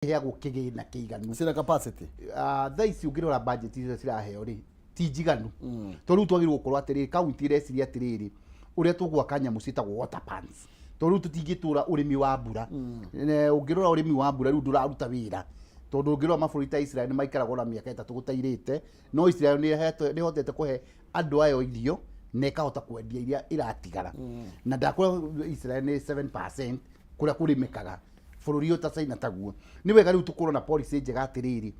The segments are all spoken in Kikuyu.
Ĩheagwo kĩgĩna kĩiganu? Cina capacity? Ah, thaa ici ũngĩrora budget icio ciraheo rĩ, ti njiganu, tondũ rĩu twagĩrĩirwo gũkorwo atĩrĩrĩ, kaunti ĩreciria atĩrĩrĩ, ũrĩa tũgwaka nyamũ ciĩtagwo water pans, tondũ rĩu tũtingĩtũra ũrĩmi wa mbura. Ũngĩrora ũrĩmi wa mbura rĩu ndũraruta wĩra, tondũ ũngĩrora mabũrũri ta Israel nĩ maikaraga ona mĩaka 3 gũtairĩte, no Israel nĩ ĩhotete kũhe andũ ayo irio na ĩkahota kwendia iria iratigara. Na ndakwĩra Israel nĩ 7% kũrĩa kũrĩmĩkaga bũrũri ũyũ ta China. Taguo nĩ wega rĩu tũkorwo na policy njega atĩrĩrĩ.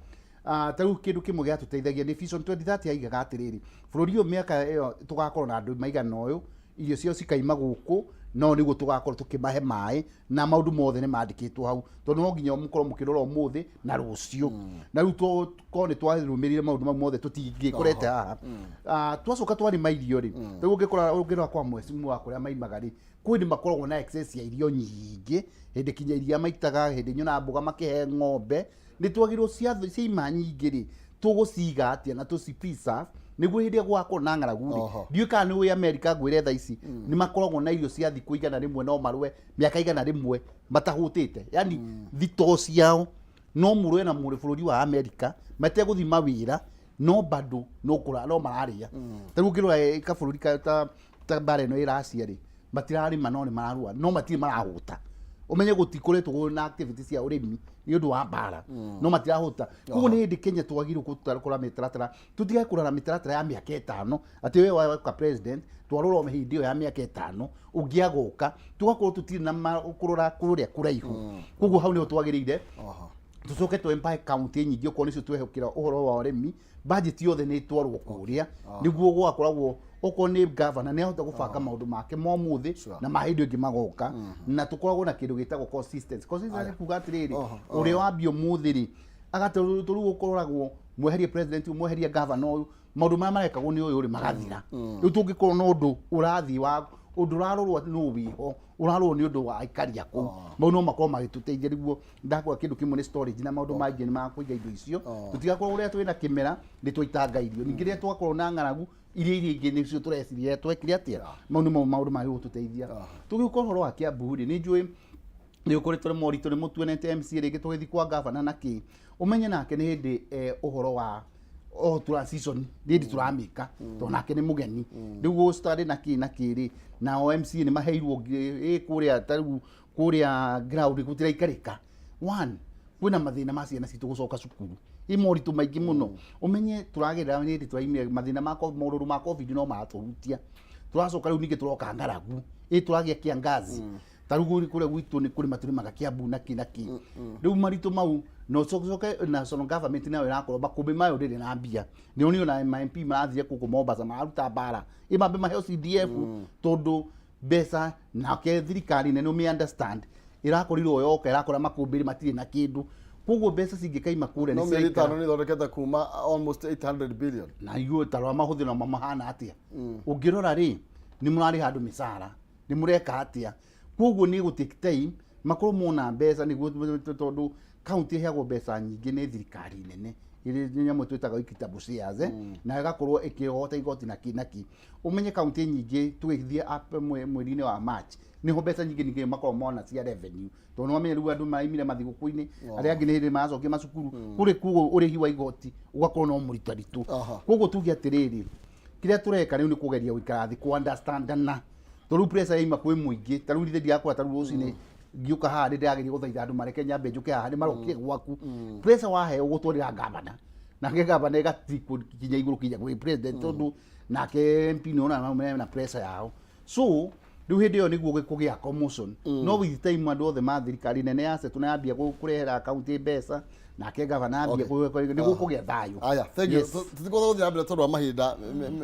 Ta rĩu kĩndũ kĩmwe gĩatũteithagia nĩ Vision 2030, yaigaga atĩrĩrĩ, bũrũri ũyũ mĩaka ĩyo tũgakorwo na andũ maigana ũyũ, irio ciao cikaima gũkũ, no nĩguo tũgakorwo tũkĩmahe maĩ na maũndũ mothe nĩ mandĩkĩtwo hau, tondũ no nginya mũkorwo mũkĩrora ũmũthĩ na rũciũ. Na rĩu korwo nĩ twarũmĩrĩire maũndũ mau mothe, tũtingĩkorete haha. Twacoka twarĩma irio rĩ, rĩu ũngĩkora, ũngĩrora kwa mwecimu wa kũrĩa maimaga rĩ, kwĩ nĩ makoragwo na excess ya irio nyingĩ, hĩndĩ kinya iria maitaga, hĩndĩ nyonaga mboga makĩhe ng'ombe. Nĩ twagĩrĩirwo ciaima nyingĩ rĩ, tũgũciga atĩa na tũci preserve nĩguo hĩndĩ ĩrĩa gũgakorwo na ng'aragu rĩ? Ndiũĩ kana nĩ ũĩ America, ngwĩre thaa ici nĩ makoragwo na irio cia thikũ 100, no marũe mĩaka 100 matahũtĩte, yani thitoo ciao no mũrũe na mũrĩ bũrũri wa America mategũthiĩ mawĩra, no bado no kũra no mararĩa. Ta rĩu ũngĩrora kabũrũri ta mbara ĩno ĩracia rĩ, matirarĩma no nĩ mararũa, no matirĩ marahũta. Ũmenye gũtikoretwo kwĩna activity cia ũrĩmi nĩ ũndũ wa mbara, no matirahũta. Koguo nĩ hĩndĩ Kenya twagĩrĩirwo kũrora mĩtaratara, tũtige kũrora mĩtaratara ya mĩaka 5, atĩ we waka president twarora hĩndĩ ĩyo ya mĩaka 5 ũngĩ agoka, tũgakorwo tũtirĩ na kũrora kũrĩa kũraihu. Koguo hau nĩho twagĩrĩire tũcoke tũ empower county nyingĩ, okorwo nĩcio twehokera ũhoro wa ũrĩmi, budget yothe nĩ ĩtwarwo kũrĩa, nĩguo gũgakoragwo okorwo nĩ governor nĩ ahota gũbanga maũndũ make ma ũmũthĩ na ma hĩndĩ ĩngĩ magoka, na tũkoragwo na kĩndũ gĩtagwo consistency. Consistency nĩ kuga atĩrĩrĩ, ũrĩa wambia ũmũthĩ rĩ, agatũ rĩu ũkoragwo mweherie president ũyũ, mweherie governor ũyũ, maũndũ marĩa marekagwo nĩ ũyũ rĩ magathira. Rĩu tũngĩkorwo na ũndũ ũrathiĩ wa ũndũ ũrarorwo nũ wĩho, ũrarorwo nĩ ũndũ wa aikari a kũu, mau no makorwo magĩtũteithia. Nĩguo ndakora kĩndũ kĩmwe nĩ storage na maũndũ mangĩ nĩ ma kũiga indo icio, tũtigakorwo ũrĩa twĩna kĩmera nĩ twaitanga irio, ningĩ rĩrĩa twakorwo na ng'aragu irio iria ingĩ nĩcio tũreciria twekire atĩa. Mau nĩmo maũndũ magĩrĩirwo gũtũteithia. Tũgĩũka ũhoro wa Kiambu rĩ, nĩ njũĩ nĩ ũkoretwo nĩ moritũ, nĩ mũtuonete MCA rĩngĩ tũgĩthiĩ kwa gavana na kĩ, ũmenye nake nĩ hĩndĩ ũhoro wa o transition nĩ hĩndĩ tũramĩka, tondũ nake nĩ mũgeni rĩu gũcitari na kĩ na kĩ rĩ, nao MCA nĩ maheirwo ĩ kũrĩa, ta rĩu kũrĩa ground gũtiraikarĩka. One, kwĩna mathĩna ma ciana citũ gũcoka cukuru, ĩ moritũ maingĩ mũno. Ũmenye tũragerera nĩ hĩndĩ tũraimire mathĩna ma morũrũ ma COVID no maratũhutia, tũracoka rĩu ningĩ tũroka ng'aragu, ĩ tũragĩa kiangazi. Ta rĩu kũrĩa gwitũ nĩ kũrĩma tũrĩmaga Kiambu na kĩ na kĩ, rĩu maritũ mau na ũcoke national government nayo ĩrakorwo makũmbĩ mayo ndĩrĩ na mbia. Nĩ ona ma MP marathire gũkũ Mombasa mararuta mbara ĩ mambe maheo CDF, tondũ mbeca nake thirikari nene ũmĩ understand ĩrakorirwo yoka ĩrakora makũmbĩ matirĩ na kĩndũ, koguo mbeca cingĩkaima kũrĩa no nĩ mĩeri ciraikara. 5 nĩ ithondekete kuma almost 800 billion. Na ithuĩ tarora mahũthĩro mahana atĩa. Ũngĩrora rĩ, nĩ mũrarĩha andũ mĩcara, nĩ mũreka atĩa? Koguo nĩ gũ take time makorwo mona mbeca nĩguo, tondũ kaunti ĩheagwo mbeca nyingĩ nĩ thirikari nene ĩrĩ nĩ nyamũ twĩtaga equitable shares, na ĩgakorwo ĩkĩhota igoti na kĩ na kĩ. Ũmenye kaunti nyingĩ tũgĩthiĩ up mweri-inĩ wa March nĩho mbeca nyingĩ ningĩ makoragwo mona cia revenue, tondũ nĩ wamenya rĩu andũ maraimire mathigũkũ-inĩ, arĩa angĩ nĩ hĩndĩ maracokia macukuru kũrĩ, koguo ũrĩhi wa igoti ũgakorwo no mũritaritũ. Koguo tuge atĩrĩrĩ, kĩrĩa tũreka rĩu nĩ kũgeria gũikara thĩ kũ understandana, tondũ rĩu pressure yaima kwĩ mũingĩ. Ta rĩu ithe ndigakora, ta rĩu rũcinĩ ngĩũka haha nĩ ndĩrageria gũthaitha andũ mareke nyambe njũke haha, nĩ marokire gwaku. Pressure waheo gũtwarĩra gavana, nake gavana ĩgatikwo kinya igũrũ kinya gwĩ president, tondũ nake MP nĩ ona mena pressure yao. So rĩu hĩndĩ ĩyo nĩguo kũgĩa commotion, no with time andũ othe ma thirikari nene ya setũ na yambia kũrehera kaunti mbeca, nake gavana ambia nĩguo kũgĩa thayũ. Aya, thank you. Yes. Tũtikũhota gũthiĩ na mbere tondũ wa mahinda.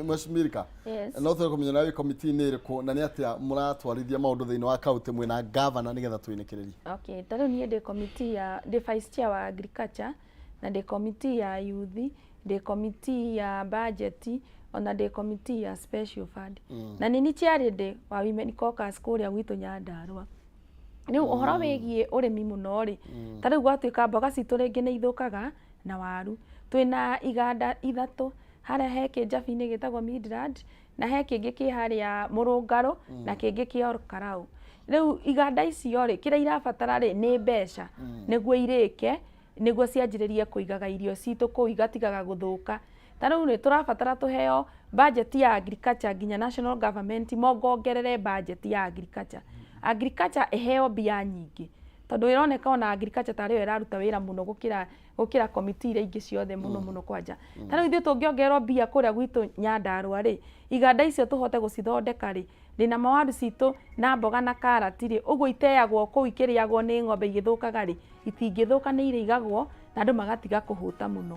Mheshimiwa, Yes. no tũrĩ kũmenya nawe committee-inĩ ĩrĩkũ na nĩ atĩa mũratwarithia maũndũ thĩinĩ wa kaunti mwĩna gavana nĩgetha twĩnĩkĩrĩrie. Okay, ta rĩu niĩ ndĩ committee ya, ndĩ vice chair wa agriculture, na ndĩ committee ya youth, ndĩ committee ya budget, ona ndĩ committee ya special fund. Na nĩ ni chair lady wa women caucus kũrĩa gwitũ Nyandarua. Rĩu ũhoro wĩgiĩ ũrĩmi mũno rĩ, ta rĩu gwatuĩka mboga citũ rĩngĩ nĩ ithũkaga na waru. Twĩna iganda ithatũ, harĩa he kĩnjabi-inĩ gĩtagwo Midland, na he kĩngĩ kĩ harĩa Mũrũngarũ, na kĩngĩ kĩ Olkalau. Rĩu iganda icio rĩ, kĩrĩa irabatara rĩ nĩ mbeca nĩguo irĩke, nĩguo cianjĩrĩrie kũigaga irio citũ kũu igatigaga gũthũka. Ta rĩu rĩ, tũrabatara tũheo budget ya agriculture, nginya national government mongongerere budget ya agriculture. Agriculture ĩheo mbia nyingĩ, tondũ ĩroneka ona agriculture tarĩ yo ĩraruta wĩra mũno gũkĩra committee iria ingĩ ciothe mũno mũno kwanja. Ta rĩu ithuĩ tũngĩongererwo mbia kũrĩa gwitũ Nyandarũa rĩ, iganda icio tũhote gũcithondeka rĩ, ndĩna mawaru citũ na mboga na karati rĩ, ũguo iteagwo kũu ikĩrĩagwo nĩ ng'ombe igĩthũkaga rĩ, itingĩthũka, nĩ irĩigagwo na andũ magatiga kũhũta mũno.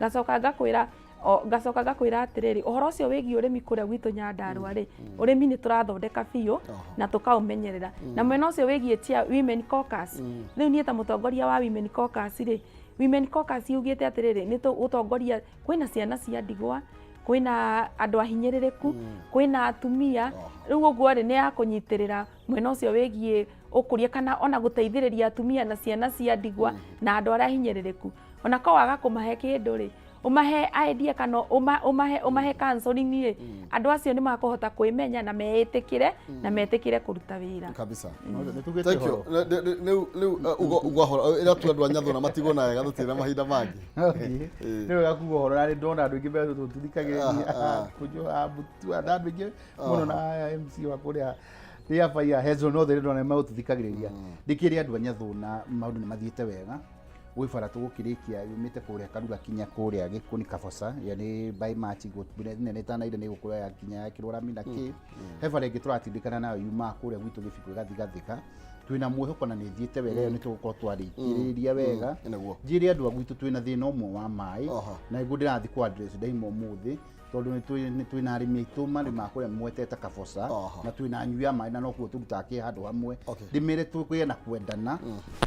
Ngacoka ngakwĩra o ngacoka ngakwĩra atĩrĩrĩ, ũhoro ũcio wĩgiĩ ũrĩmi kũrĩa gwitũ Nyandarũa rĩ, ũrĩmi nĩ tũrathondeka biũ na tũkaũmenyerera. Na mwena ũcio wĩgiĩ chair Women Caucus, rĩu niĩ ta mũtongoria wa Women Caucus rĩ, Women Caucus yugĩte atĩrĩrĩ, nĩ tũgũtongoria, kwĩna ciana cia ndigwa, kwĩna andũ ahinyĩrĩrĩku, kwĩna atumia. Rĩu ũguo rĩ, nĩ ya kũnyitĩrĩra mwena ũcio wĩgiĩ ũkũria kana ona gũteithĩrĩria atumia na ciana cia ndigwa na andũ arĩa ahinyĩrĩrĩku. Ona ko waga kũmahe kĩndũ rĩ, ũmahe idea kana ũmahe counseling rĩ, andũ acio nĩ makũhota kwĩmenya na meĩtĩkĩre na metĩkĩre kũruta wĩra. Kabisa. Nĩ tugĩte Thank you. ũhoro. Rĩu rĩu ugwahora ĩra tu andũ a Nyathuna matigwo na wega, tũtirĩ na mahinda mangĩ. Nĩ wega kuga ũhoro, na nĩ ndona andũ aingĩ tũthikagĩrĩria kũnjũha Mutua na andũ aingĩ mũno na MC wa kũrĩa rĩa Fire Hezron othe nĩ ndona nĩ megũtũthikagĩrĩria. Ndĩkĩre andũ a Nyathuna maũndũ nĩ mathiĩte wega, gwĩ bara tũgũkĩrĩkia yumĩte kũrĩa Karura kinya kũrĩa Gĩkũni Kaboca, ĩyo nĩ by March mbura nene ĩtanaire nĩ ĩgũkorwo ya kinya yakĩrwo rami na kĩ. He bara ĩngĩ tũratindĩkana nayo yumaga kũrĩa gwitũ Gĩbiko ĩgathiĩ Gathĩka, twĩna mwĩhoko na nĩ ĩthiĩte wega, ĩyo nĩ tũgũkorwo twarĩkĩrĩria wega. Nĩguo. Njĩre andũ a gwitũ twĩna thĩna ũmwe wa maĩ, na nĩguo ndĩrathiĩ kũ address ndaima ũmũthĩ, tondũ nĩ twĩna arĩmi aitũ marĩmaga kũrĩa mwetete Kaboca, na twĩna anyui a maĩ na nokuo tũrutaga kĩ handũ hamwe. Ndĩmere tũgĩe na kwendana,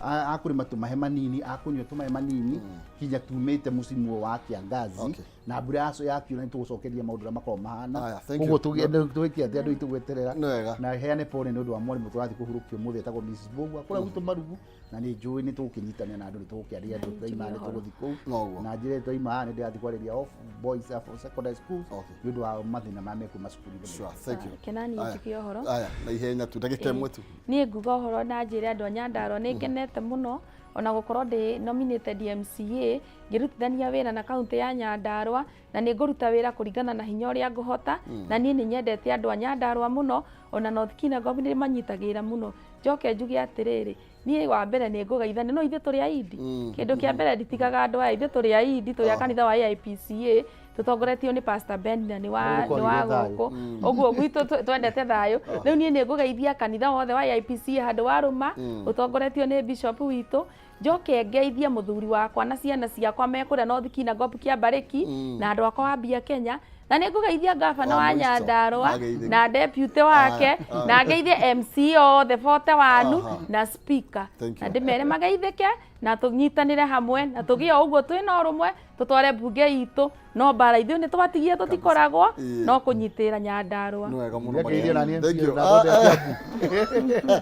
akũrĩma tũmahe manini, akũnyua tũmahe manini kinya tumĩte mũcimu ũyũ wa kiangazi na mbura yaco yakiura nĩ tũgũcokeria maũndũ ũrĩa makoragwo mahana. Aya, thank Ũguo you. tũgĩke atĩ andũ aitũ gweterera. Nĩ wega. Na heane pole nĩ ũndũ wa mwarimũ tũrathiĩ kũhurũkia ũmũthĩ etagwo Mrs. Mbugua kũrĩa gwitũ Marugu, na nĩ njũĩ nĩ tũgũkĩnyitanĩra na andũ, nĩ tũgũkĩaria andũ twaima nĩ tũgũthiĩ kũu. Noguo. Na njĩra twaima haha nĩ ndĩrathiĩ kwarĩria off boys of secondary schools nĩ ũndũ wa mathĩna marĩa mekuo macukuru-inĩ. Sure, thank you. Kenani. Aya. Njuge ũhoro. Aya, na ihenya tu, ndagĩka ĩmwe tu. Niĩ nguga ũhoro na njĩre andũ a Nyandarũa nĩ ngenete mũno ona gũkorwo ndĩ nominated MCA ngĩrutithania wĩra na kaunti ya Nyandarũa, na nĩ ngũruta wĩra kũringana na hinya ũrĩa ngũhota, na niĩ nĩ nyendete andũ a Nyandarũa mũno, ona North Kinangop nĩ manyitagĩrĩra mũno. Njoke njuge atĩrĩrĩ, niĩ wa mbere nĩ ngũgeithania, no ithuĩ tũrĩ aindi, kĩndũ kĩa mbere nditigaga andũ aya, ithuĩ tũrĩ aindi, tũrĩ a kanitha wa AIPCA tũtongoretio nĩ Pastor Ben na nĩ wa Nĩ nĩ wa kwagĩire thayũ. gũkũ ũguo gwitũ twendete thayũ. Rĩu niĩ nĩ ngũgeithia kanitha wothe wa AIPCA handũ wa rũma ũtongoretio nĩ bishop witũ. Njoke ngeithie mũthuri wakwa na ciana ciakwa me kũrĩa North Kinangop Kĩambarĩki na andũ akwa wa Mbia Kenya, na nĩ ngũgeithia gavana Wa wa mũico. Nyandarũa Mageithĩke. na deputy wake, na ngeithie MC othe 41 na speaker, Thank na you. ndĩmere mageithĩke na tũnyitanĩre hamwe na tũgĩe o ũguo twĩna ũrũmwe tũtware mbunge itũ, no mbara ithuĩ nĩ twatigie tũtikoragwo no kũnyitĩra Nyandarũa. Nĩ wega mũno. Ngeithio na niĩ Thank MC you. na andũ othe a Kiambu.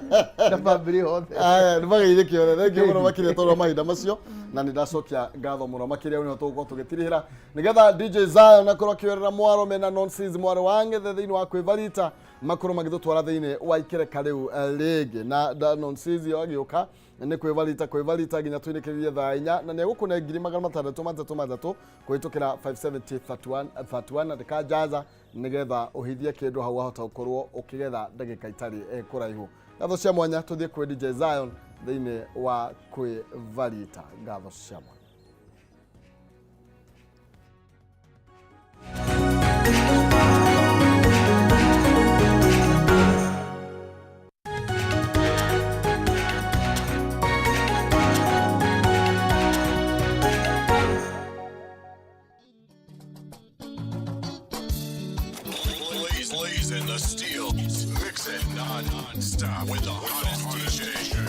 Na bamĩrĩ yothe. Aya, nĩ mageithĩke othe. Thank you mũno makĩria tondũ wa mahinda macio, na nĩ ndacokia ngatho mũno makĩria. Nĩho tũgũkorwo tũgĩtirihĩra nĩgetha DJ Zion akorwo akĩoerera mwaro mena nonsense mwarĩ wa ng'ethe thĩinĩ wa kwĩvarita makorwo magĩtũtwara thĩinĩ wa ikereka rĩu rĩngĩ na nonsense agĩũka nĩ kwĩvarita kwĩvarita nginya tũinĩkĩrĩrie thaa 4, na nĩ egũkũne 633 kũhĩtũkĩra 570 31 31 na ndĩkanjaza nĩgetha ũhithie kĩndũ hau wahota gũkorwo ũkĩgetha ndagĩka itarĩ kũraihu. Ngatho cia mwanya tũthiĩ kwĩ DJ Zion thĩinĩ wa kwĩvarita. Ngatho cia mwanya. Blaze, blazing the steel. Mix it non-stop with the hottest DJ.